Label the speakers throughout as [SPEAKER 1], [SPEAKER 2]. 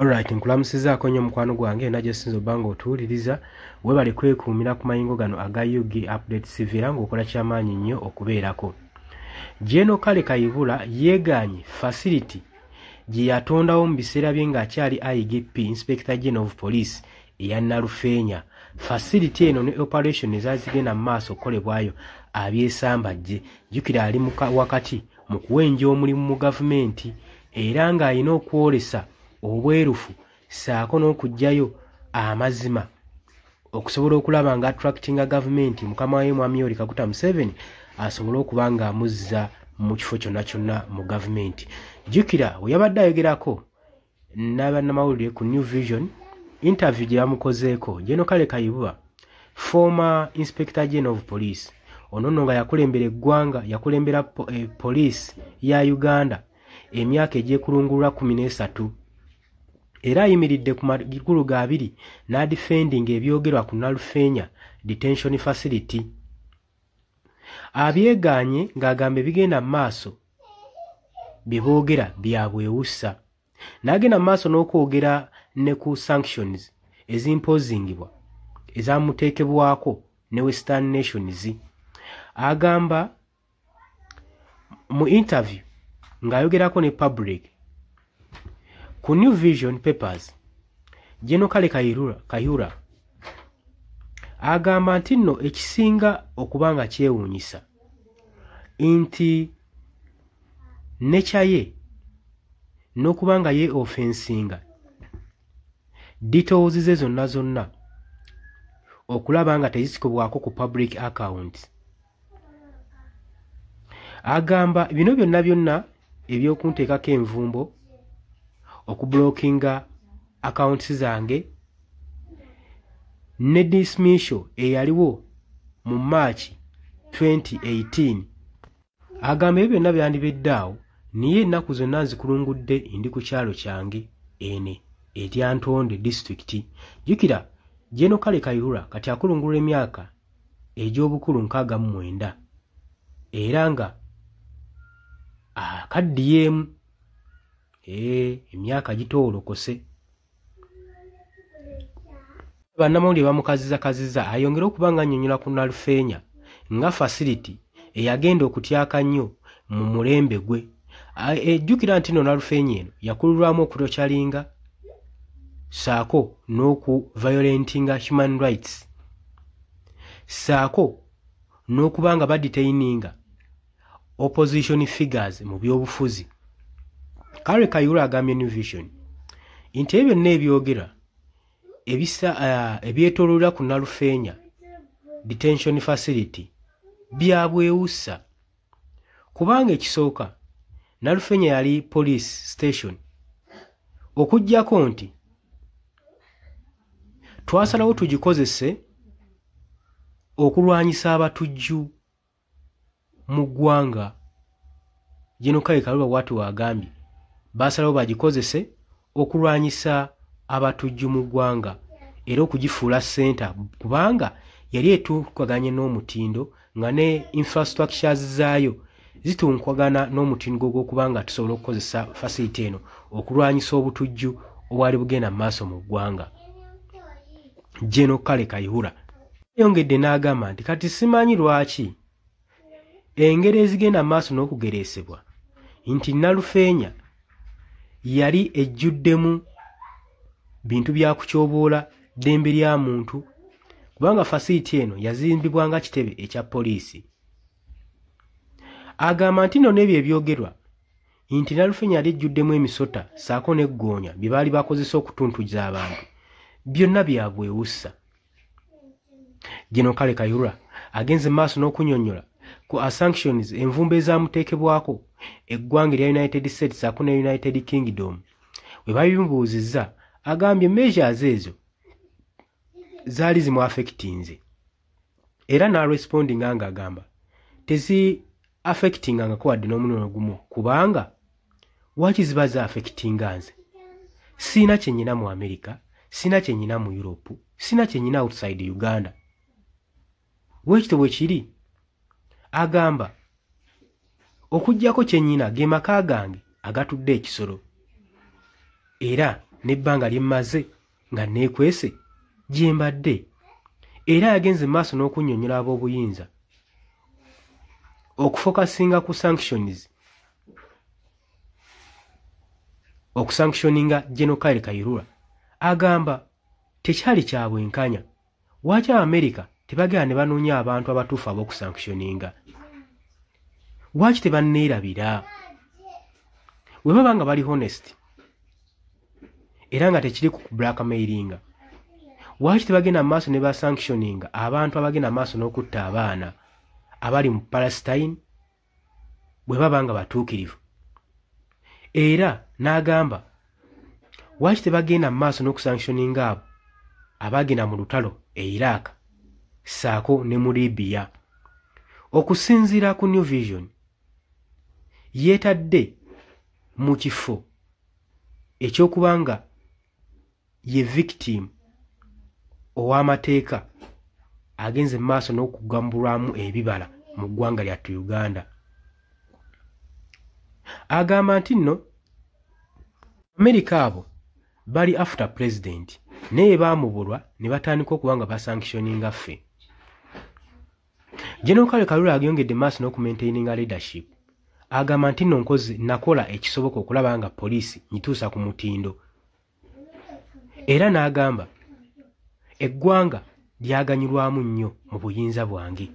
[SPEAKER 1] Alright, nkulamusizaako nnyo mukwano gwange yonna gy'osinza obba ng'otuwuliriza. Weebale kwekuumira ku mayingo gano aga UG Update CV era ng'okola kyamaanyi nnyo okubeerako. General Kale Kayihura yeegaanye facility gye yatondawo mu biseera bye ng'akyali IGP, Inspector General of Police, eya Nalufeenya. Facility eno ne operation ezaali zigenda mu maaso okukolebwayo abyesambajje. Jjukira ali wakati mu kuwenja omulimu mu gavumenti era ng'alina okwolesa obwerufu ssaako n'okuggyayo amazima okusobola okulaba nga attractinga gavumenti mukama we Mwami Yoweri Kaguta Museveni asobole okuba ng'amuzza mu kifo kyonna kyonna mu gavumenti. Jjukira we yabadde ayogerako n'abannamawulire ku New Vision interview gye bamukozeeko, General Kale Kayihura, former Inspector General of Police, ono nno nga yakulembera eggwanga, yakulembera police ya Uganda emyaka egyekulungulula 13, era ayimiridde ku magulu ga abiri n'adefendinga ebyogerwa ku Nalufeenya detention facility. Abyegaanye ng'agamba ebigenda mu maaso bye boogera bya bwewussa, n'agenda mu maaso n'okwogera ne ku sanctions ezimpozingibwa ezamuteekebwako ne Western Nations. Agamba mu interview ng'ayogerako ne public ku New Vision Papers, General Kale Kayihura agamba nti nno ekisinga okuba nga kyewuunyisa nti nekyaye n'okuba nga ye offensinga details ze zonna zonna okulaba nga tezisikibwako ku public account. Agamba bino byonna byonna ebyokunteekako envumbo, okublockinga accounts zange ne dismissal eyaliwo mu March 2018, agamba ebyo byonna byandibedde awo, naye ennaku zonna nzikulungudde ndi ku kyalo kyange ene erya Ntonde disitulikiti. Jjukira General Kale Kayihura kati akulungula emyaka egy'obukulu 69 era nga akaddiyeemu, emyaka gitoolokose. Bannamawulire bamukazizakazizza ayongere okuba nga annyonnyola ku Nalufeenya nga facility eyagenda okutyaka nnyo mu mulembe gwe. Ejjukira nti nno Nalufeenya eno yakulirwamu okutorturinga ssaako n'okuviolatinga human rights, ssaako n'okuba nga badetaininga opposition figures mu byobufuzi. Kale Kayihura agambye New Vision nti ebyo byonna ebyogera ebisa ebyetooloolera ku Nalufeenya detention facility bya bwewussa, kubanga ekisooka Nalufeenya yali police station, okuggyako nti twasalawo tugikozese okulwanyisa abatujju mu ggwanga. General Kale Kayihura bw'atyo bw'agambye, baasalawo bagikozese okulwanyisa abatujju mu ggwanga era okugifuula center, kubanga yali etuukaganye n'omutindo nga ne infrastructures zaayo zituukagana n'omutindo gw'okuba nga tusobola okukozesa facility eno okulwanyisa obutujju obwali bugenda mu maaso mu ggwanga. General Kale Kayihura yayongedde n'agamba nti kati simanyi lwaki engeri ezigenda mu maaso n'okugereesebwa nti Nalufeenya yali ejjuddemu bintu bya kutyoboola ddembe lya muntu, kubanga facility eno yazimbibwa nga kitebe ekya poliisi. Agamba nti nno n'ebyo ebyogerwa nti Nalufeenya yali ejjuddemu emisota ssaako n'eggoonya bye baali bakozesa okutuntuza abantu byonna bya bwewussa. General Kale Kayihura agenze mu maaso n'okunnyonnyola ku sanctions, envumbo ezaamuteekebwako eggwanga erya United States ssaako ne United Kingdom. Bwe babimubuuzizza, agambye measures ezo zaali zimu affectinze, era n'arespondinga ng'agamba tezi affectingangako wadde n'omulundi ogumu, kubanga waaki ziba za affectinga nze? Siina kye nnyina mu America, siina kye nnyina mu Europe, siina kye nnyina outside Uganda. Bwekityo bwe kiri, agamba okuggyako kye nnyina ge maka gange agatudde ekisolo era n'ebbanga lye mmaze nga neekwese gye mbadde. Era yagenze mu maaso n'okunnyonnyola ab'obuyinza okufokasinga ku sanctions, okusanctioninga General Kale Kayihura. Agamba tekyali kya bwenkanya, lwaki Abamerika tebagenda ne banoonya abantu abatuufu ab'okusanctioninga? Lwaki tebanneerabira? Bwe baba nga bali honest era nga tekiri ku blackmailinga, lwaki tebagenda mu maaso ne basanctioninga abantu abagenda mu maaso n'okutta abaana abali mu Palestine bwe baba nga batuukirivu? Era n'agamba lwaki tebagenda mu maaso n'okusanctioninga abo abagenda mu lutalo e Iraq ssaako ne mu Libya? Okusinziira ku New Vision, yeetadde mu kifo ekyokuba nga ye victim ow'amateeka agenze mu maaso n'okugambulwamu ebibala mu ggwanga lyattu Uganda. Agamba nti nno Amerika abo bali after president, naye baamubulwa ne batandika okuba nga basanctioninga ffe. General Kale Kayihura ayongedde maaso n'okumaintaininga leadership. Agamba nti nno nkoze nakola ekisoboka okulaba nga poliisi nyituusa ku mutindo. Era n'agamba eggwanga lyaganyulwamu nnyo mu buyinza bwange.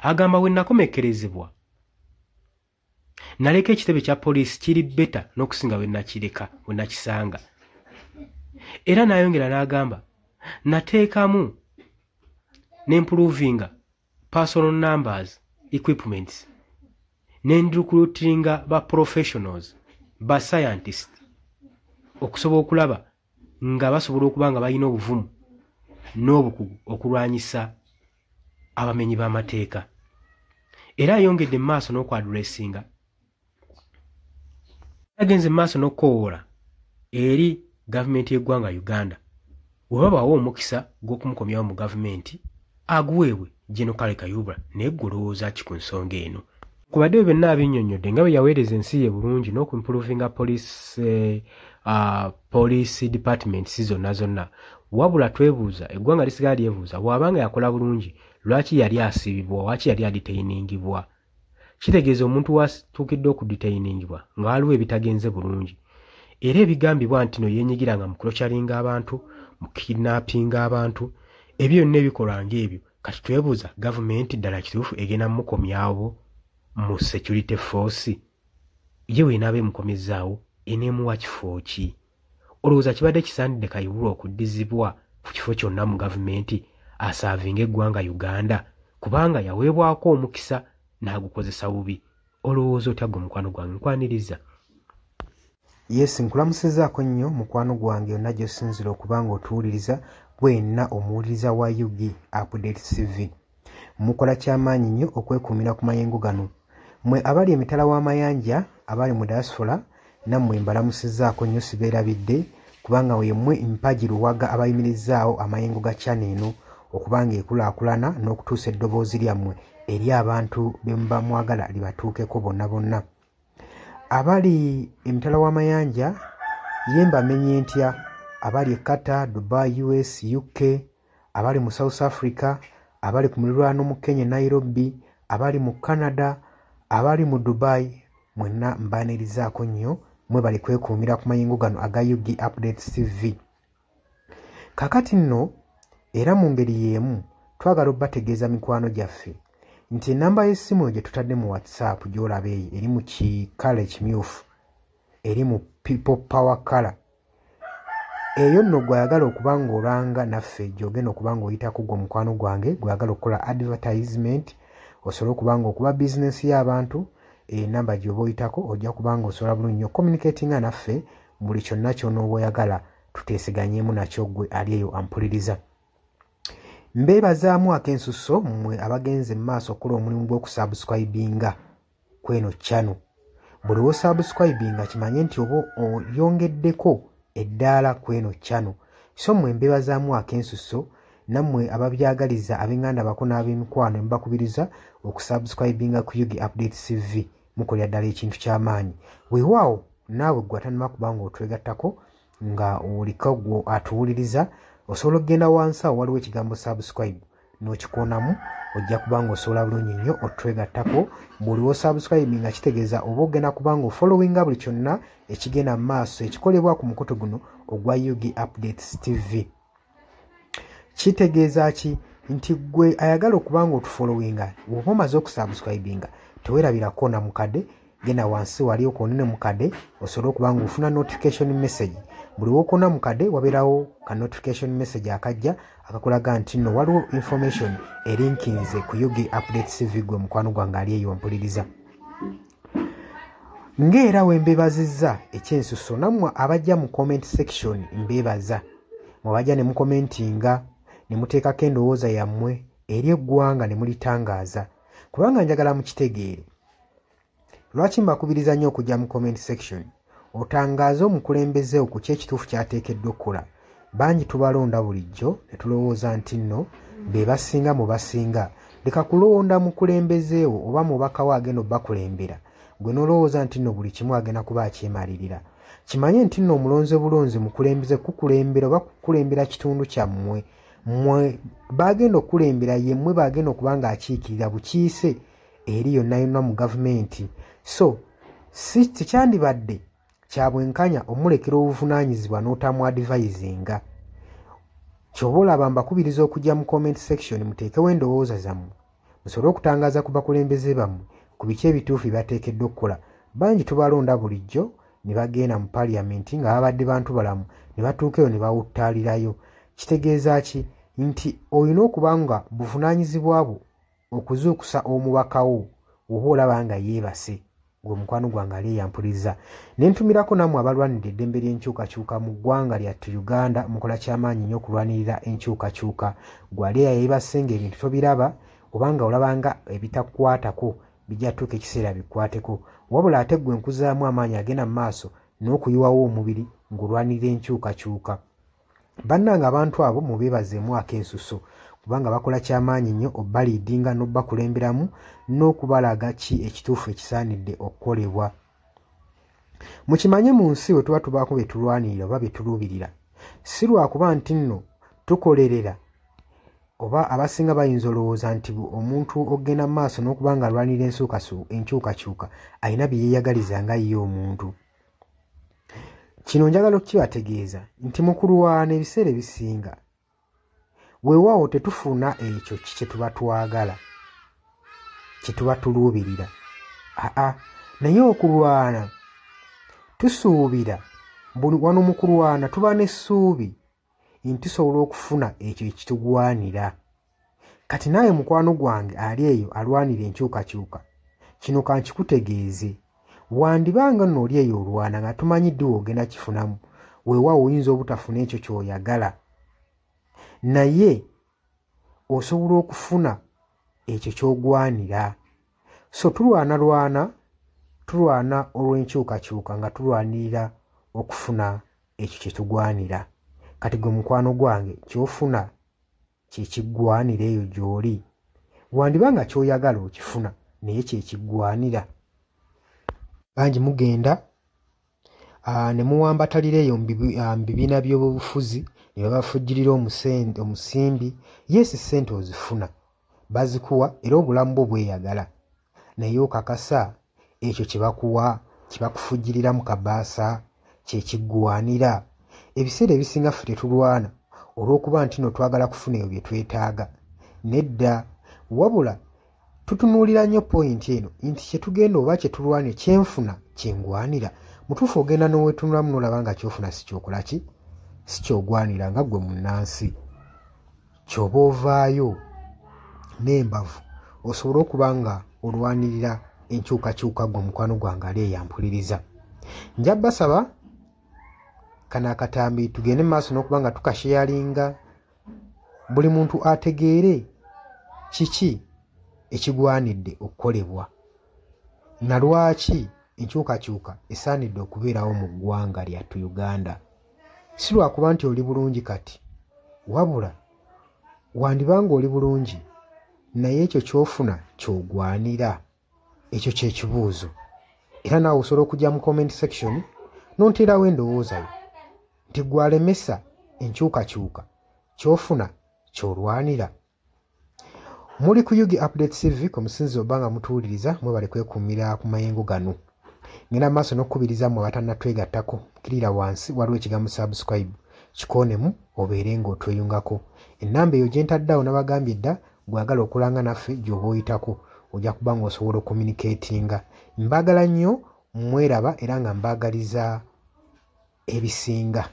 [SPEAKER 1] Agamba we nakomekkerezebwa naleka ekitebe kya poliisi kiri better n'okusinga we nakireka, we nakisanga. Era n'ayongera n'agamba nateekamu n'improvinga personal numbers, equipments, n'endirecruitinga ba professionals, ba scientist, okusobola okulaba nga basobola okuba nga balina obuvumu n'obukugu okulwanyisa abamenyi b'amateeka. Era ayongedde mu maaso n'okwaddressinga, agenze mu maaso n'okukoowoola eri gavumenti y'eggwanga Uganda we babawa omukisa gw'okumukomyawo mu gavumenti aguweebwe General Kale Kayihura. Naye ggwe olowooza ki ku nsonga eno? Kubadde ebyo byonna abinnyonnyodde nga bwe yaweereza ensi ye bulungi n'okuimprovinga police departments zonna zonna. Wabula twebuuza, eggwanga lisigala lyebuuza, bw'abanga yakola bulungi lwaki yali asibibwa, lwaki yali adetainingibwa? Kitegeeza omuntu watuukidde okudetainingibwa nga waliwo ebitagenze bulungi. Era ebigambibwa nti no yeenyigiranga mu kutorturinga abantu, mu kidnappinga abantu, ebyo byonna ebikolwa ng'ebyo. Kati twebuuza gavumenti ddala kituufu egenda mmukomyawo mu security force? Ye weenaaba emukomezzaawo eneemuwa kifo ki? Olowooza kibadde kisaanidde Kayihura okuddizibwa ku kifo kyonna mu gavumenti aservinga eggwanga Uganda, kubanga yaweebwako omukisa n'agukozesa bubi? Olowooza otya ggwe mukwano gwange? Nkwaniriza.
[SPEAKER 2] Yes, nkulamusizzaako nnyo mukwano gwange yonna gy'osinziira okuba nga otuwuliriza, gwenna omuwuliriza wa UG Update TV. Mukola kyamaanyi nnyo okwekuumira ku mayengo gano. Mmwe abali emitala w'amayanja, abali mu diaspora, nammwe mbalamusizzaako nnyo, sibeerabidde, kubanga yemmwe mpagi luwaga abayimirizaawo amayengo ga channel eno okuba nga ekulaakulana n'okutuusa eddoboozi lyammwe eri abantu be muba mwagala libatuukeko bonna bonna. Abali emitala w'amayanja ye mbamenye ntya, abali e Qatar, Dubai, US, UK, abali mu South Africa, abali ku muliraano mu Kenya Nairobi, abali mu Canada, abali mu Dubai, mwenna mbaanirizaako nnyo, mwebale kwekuumira ku mayengo gano aga UG Updates TV. Kaakati nno era mu ngeri y'emu twagala obbategeeza mikwano gyaffe nti ennamba y'essimu gye tutadde mu WhatsApp gy'olaba eyo eri mu kikala ekimyufu, eri mu people power color. Eyo nno gw'ayagala okuba ng'olanga naffe gy'ogenda okuba ng'oyitako gwe mukwano gwange gw'ayagala okukola advertisement osobole okuba ng'okuba bizinensi y'abantu, enamba gy'oba oyitako ojja kuba ng'osobola bulungi nnyo communicatinga naffe buli kyonna ky'onooba oyagala tuteeseganyeemu nakyo ggwe ali eyo ampuliriza. Mbeebazaamu ak'ensusso mmwe abagenze mu maaso okukola omulimu gw'okusubscribinga kw'eno channel. Buli w'osubscribinga kimanye nti oba oyongeddeko eddaala kw'eno channel. So mmwe mbeebazaamu ak'ensusso, nammwe ababyagaliza ab'eŋŋanda bako n'ab'emikwano mbakubiriza okusubscribinga ku UG Update TV. Mukolera ddala ekintu ky'amaanyi. Weewaawo Naawe gwe atannaba kuba nga otwegattako nga oliko gwe atuwuliriza, osobola okugenda wansi awo waliwo ekigambo subscribe n'okikoonamu, ojja kuba nga osobola bulungi nnyo otwegattako. Buli w'osubscribe nga kitegeeza oba ogenda kuba nga ofollowinga buli kyonna ekigenda mu maaso ekikolebwa ku mukutu guno ogwa UG Updates TV. Kitegeeza ki? Nti gwe ayagala okuba nga otufollowinga, bw'oba omaze okusubscribinga teweerabira koona mukadde, genda wansi wali okoonene mukadde osobole okuba nga ofuna notification message. Buli w'okoona mukadde wabeerawo ka notification message akajja akakulaga nti nno waliwo information erinkinze ku UG Updates TV. Gwe mukwano gwange ali eyo mpuliriza, ng'era we mbeebazizza ekyensuso, nammwe abajja mu comment section mbeebaza, mwebajja ne mukomentinga ne muteekako endowooza yammwe eri eggwanga ne mulitangaaza, kubanga njagala mukitegeere. Lwaki mbakubiriza nnyo okujja mu comment section otangaaze omukulembeze ku ki ekituufu ky'ateekeddwa okukola? Bangi tubalonda bulijjo ne tulowooza nti nno be basinga mu basinga. Leka kulonda mukulembeze wo oba mubaka wo agenda obbakulembera, gwe n'olowooza nti nno buli kimu agenda kuba akyemalirira. Kimanye nti nno omulonze bulonzi mukulembeze kukulembera oba kukulembera kitundu kyammwe, mmwe bagenda okukulembera, ye mmwe bagenda okuba nga akiikirira bukiise eri yonna yonna mu gavumenti. So si tekyandibadde kya bwenkanya omulekera obuvunaanyizibwa n'otamu advisinga. Ky'oba olaba mbakubiriza okujja mu comment section muteekewo endowooza zammwe, musobole okutangaaza ku bakulembeze bammwe ku biki ebituufu bye bateekeddwa okukola. Bangi tubalonda bulijjo ne bagenda mu paliamenti nga babadde bantu balamu, ne batuuka eyo ne bawuttaalirayo. Kitegeeza ki? Nti olina okuba nga buvunaanyizibwa bwo okuzuukusa omubaka wo oba olaba nga yeebase. Gwe mukwano gwange ali eyampuliriza, ne ntumirako nammwe abalwanirira eddembe ly'enkyukakyuka mu ggwanga lyattu Uganda, mukola kyamaanyi nnyo okulwanirira enkyukakyuka. Gwe ali eyayeebase ng'ebintu tobiraba oba nga olaba nga ebitakukwatako, bijja tuuka ekiseera bikwateko. Wabula ate ggwe nkuzaamu amaanyi agenda mu maaso n'okuyiwawo omubiri ng'olwanirira enkyukakyuka. Bannange, abantu abo mubeebazeemu ak'ensuso, kubanga bakola kyamaanyi nnyo obbaleadinga n'obbakulemberamu n'okubalaga ki ekituufu ekisaanidde okukolebwa. Mukimanye mu nsi bwe tuba tubaako bye tulwanirira oba bye tuluubirira, si lwakuba nti nno tukolerera, oba abasinga bayinza olowooza nti omuntu okugenda mu maaso n'okuba nga alwanirira enkyukakyuka alina bye yeeyagaliza nga ye omuntu. Kino njagala okukibategeeza nti mu kulwana ebiseera ebisinga weewaawo tetufuna ekyo kye tuba twagala, kye tuba tuluubirira, aa naye okulwana tusuubira wano mu kulwana tuba n'essuubi nti tusobola okufuna ekyo ekitugwanira. Kati naawe mukwano gwange ali eyo alwanira enkyukakyuka, kino kankikutegeeze: wandibanga nno oli eyo olwana nga tumanyi ddi woogenda kifunamu. Weewaawo oyinza obutafuna ekyo ky'oyagala, naye osobola okufuna ekyo ky'ogwanira. So tulwanalwana, tulwana olw'enkyukakyuka nga tulwanirira okufuna ekyo kye tugwanira. Kati gwe mukwano gwange, ky'ofuna kyekiggwanira eyo gy'oli? Wandiba nga ky'oyagala okifuna, naye kyekiggwanira? Bangi mugenda ne muwambatalira eyo mu bibiina by'obufuzi ne babafujjirira omusimbi. Yes, ssente ozifuna, bazikuwa, era obulamu bwo bweyagala, naye okakasa ekyo kye bakuwa, kye bakufujjirira mu kabaasa, kyekiggwanira? Ebiseera ebisinga ffe tetulwana olw'okuba nti no twagala kufuna ebyo bye twetaaga, nedda, wabula tutunuulira nnyo point eno nti kyetugenda oba kyetulwanira, kyenfuna kyengwanira? Mutuufu ogenda n'owetunulamu n'olaba nga kyofuna si kyokola ki, si kyogwanira nga ggwe munnansi. Kyoba ovaayo n'embavu osobole okuba nga olwanirira enkyukakyuka. Gwe omukwano gwange ali eyampuliriza, nja basaba kano akatambi tugende mu maaso n'okuba nga tukasharinga, buli muntu ategeere kiki ekigwanidde okukolebwa na lwaki enkyukakyuka esaanidde okubeerawo mu ggwanga lyattu Uganda. Si lwakuba nti oli bulungi kati, wabula wandibanga oli bulungi, naye ekyo ky'ofuna ky'ogwanira? Ekyo kyekibuuzo. Era naawe osobola okujja mu comment section n'onteerawo endowooza yo nti gwalemesa enkyukakyuka, ky'ofuna ky'olwanira. Muli ku UG Update TV kwe musinziza oba nga mutuwuliriza. Mwebale kwekuumira ku mayengo gano. Ngenda maaso n'okukubiriza mmwe abatannatwegattako, kirira wansi waliwo ekigambo subscribe, kikoonemu obeere ng'otweyungako. Ennamba eyo gye ntaddeawo nabagambye dda, gwagala okulanga naffe gy'oba oyitako ojja kuba ng'osobola ocommunicatinga. Mbaagala nnyo, mweraba, era nga mbaagaliza ebisinga.